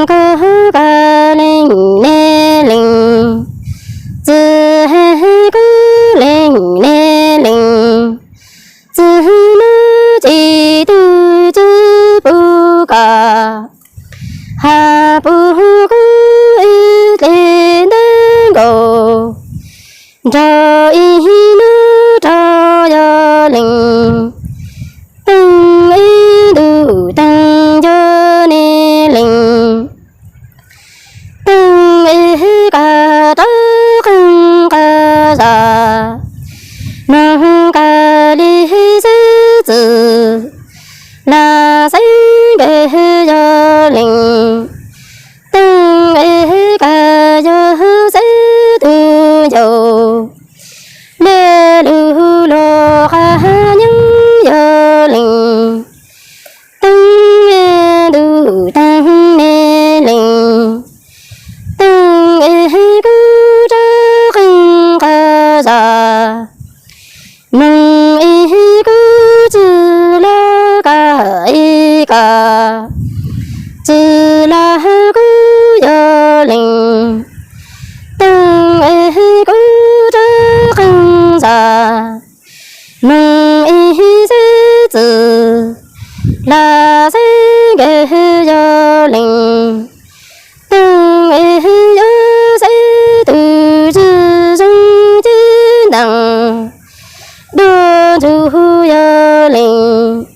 Koj koj leej ne leej, txiv hais koj leej ne leej, txiv muab tsis tu tsis pub koj, hais pub koj ib dle ntawv nkaus, nrog ib hnub rog yog leej, teej ib ntus teej yog ne leej, teej ib koj rov qeej koj zog, mloog koj li xeeb txwv, los xeeb nkawd yog leej, teej ib koj yog xeeb tug ncaus, le lug luag qhov nyeeb yog leej, teej ntuj teej ne leej, teej ib koj rov qeej koj zog, mloog ib koj txwv los koj ib koj, txwv los koj yog leej, teej ib koj rov qeej zog, mloog ib xeeb txwv los xeeb nkawd yog leej, teej ib yog xeeb tug tsis zoo ceeb ntees, dua ntsug yog leej,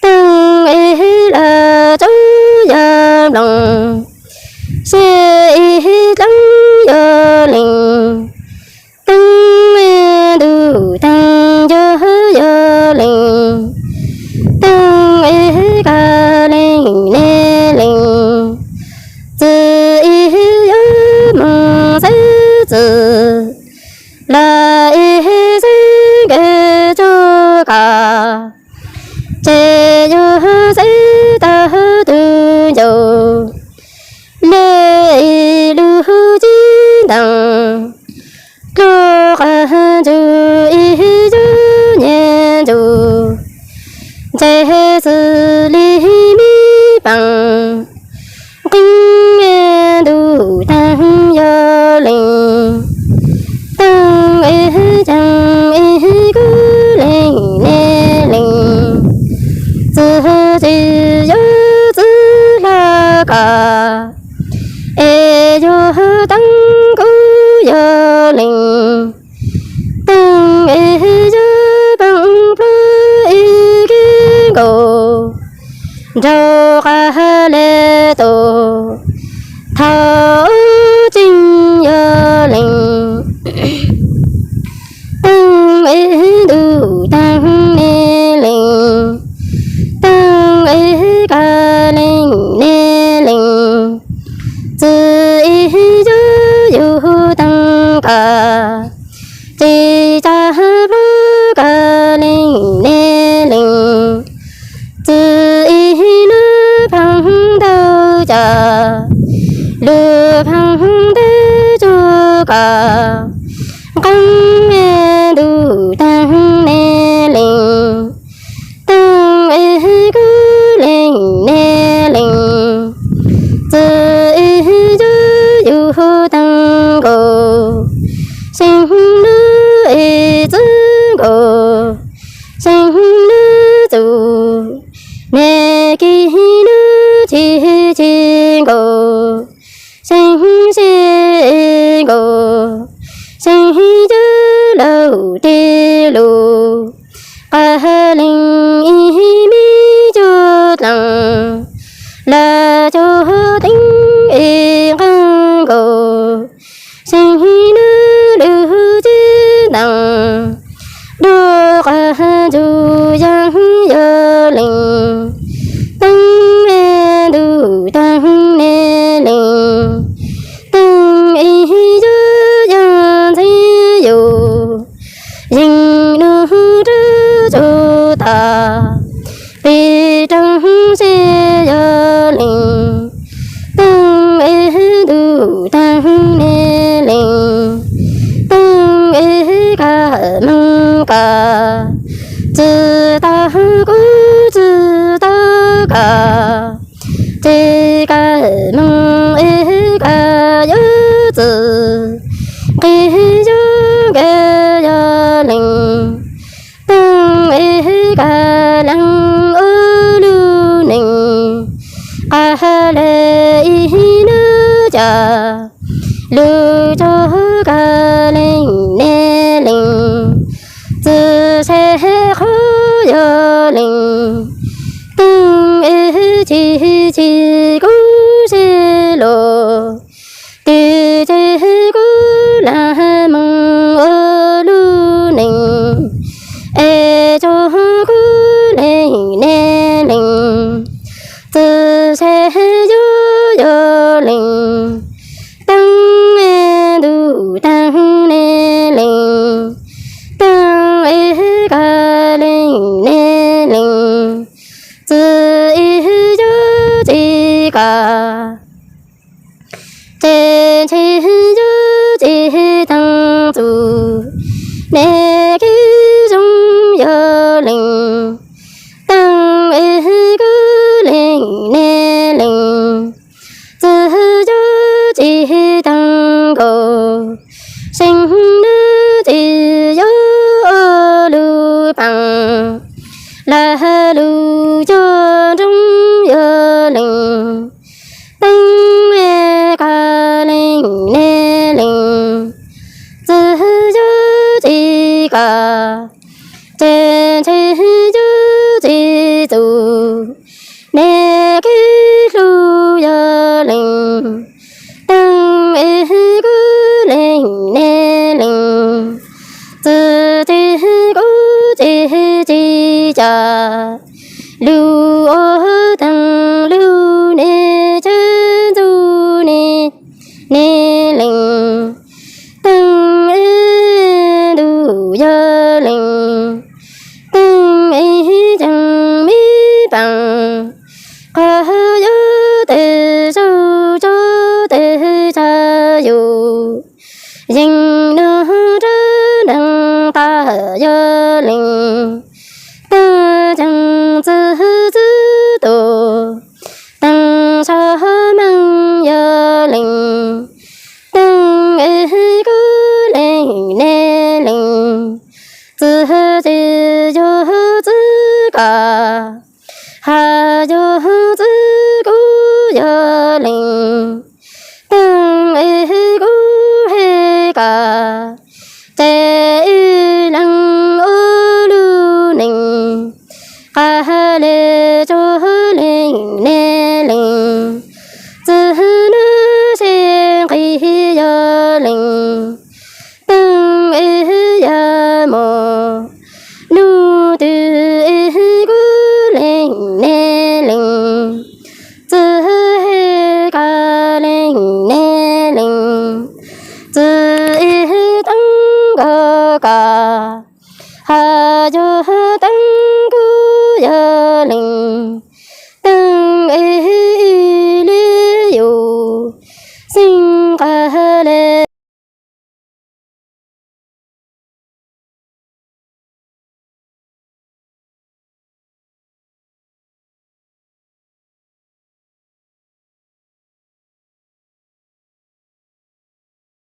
teej ib los tsuv yog nploos, seb ib dleeb yog leej, teej ntuj teej yog yog leej, teej ib koj leej ne leej, txiv ib yog moog xeeb txwv, los ib xeeb nkawd tsuj koj, ces yog xeeb tau tug ncaus, le ib lug ceeb ntees, dluag qhov ntsug ib yog nyiaj ntsug, ntseg xws li me peem, qeej ntuj teej yog leej, teej ib ceeb ib koj leej ne leej, txiv tsis yog txiv hla koj, es yog teeb kuv yog leej, teej ib yog peeb plhuav ib kib nkaus, nraug qab le tus thaum tseeb yog leej, teej ib ntuj teej ne leej, teej ib koj leej ne leej, txiv ib yog yug teej koj, tsis tsa plhuav koj leej ne leej, txiv ib nub pheej ntau cas, lug pheej ntau tsuj koj, qeej ntuj teej ne leej, teej ib koj leej ne leej, txiv ib yog yug teej nkaus, seeb nub ib txwv nkaus, seeb nub txug, ne kib nub tsis tsis nkaus, seeb se nkaus, seeb yog laug tij lug, qab leej ib me cuag dleev, los cuag teeb ib nqeeb nkaus, seeb nub lug ceeb ntees, dua qhov ntsug yeej yog leej, teej ntuj teej ne leej, teej ib yog yeej ntxeev yus, yeej nug rau tsuj tas, peb roob se yog leej, teej ib ntuj teej ne leej, teej ib koj moog koj, tsis tau kuv tsis tau koj, tsis koj moog Teeb ib kab yuav txwm nqis yuav nkawd yog leej. Teeb ib kab leej ua lub neej qab le ib nab cas lug tso kab leej ne leej. Txwm seb qhov yog leej. Teeb ib chim chim kuv sib luag, twb tsis kuv lam moog ua lub neej es tso kuv leej ne leej. Txwm seb yuav yog leej. Teeb ntuj teeb ne leej. Teeb ib kab leej ne leej. Txwm ib yuav tsis kam, ces ntshe yuav tsis teeb txug ne. Kev zoo yog leej. Teeb ib kuv leej ne leej. Txwm yuav tsis teeb nkaus, seem nab tsis yuav ua lub paab. Lag lug cog nroo yog leej. Teeb kab leej ne leej. Txwm yuav tsis kam, ces ntshe yuav tsis txug ne. Kev hlub yog leej. Teeb ib kuv leej ne leej. Txwm tsis kuv tsis tsis cas lug ua teeb lug ne, tseem ntxub ne ne leej. Teeb ib ntuj yog leej. Teeb ib ceeb me paab, qhov yuav tawg zaug tso tawg tsa yus. Yeej nug rab nreeg qab yog leej. Teeb ceeb txwv txwv tus, teeb sab meej yog leej. Teeb ib kuv leej ne leej. Txwv tsis yog txwv kam, has yog txwv kuv yog leej. Teeb ib kuv he kam, ces ib leeg ua lub neej, qab le tso leej ne leej. Txwv nab se nqis yog leej. Teeb ib yam mos, nub twg ib kuv leej ne leej. Txwv he kam leej ne leej. Txwv ib teeb koj kam, has yog teeb kuv yog leej. Teeb ib ib li yus xeeb qab le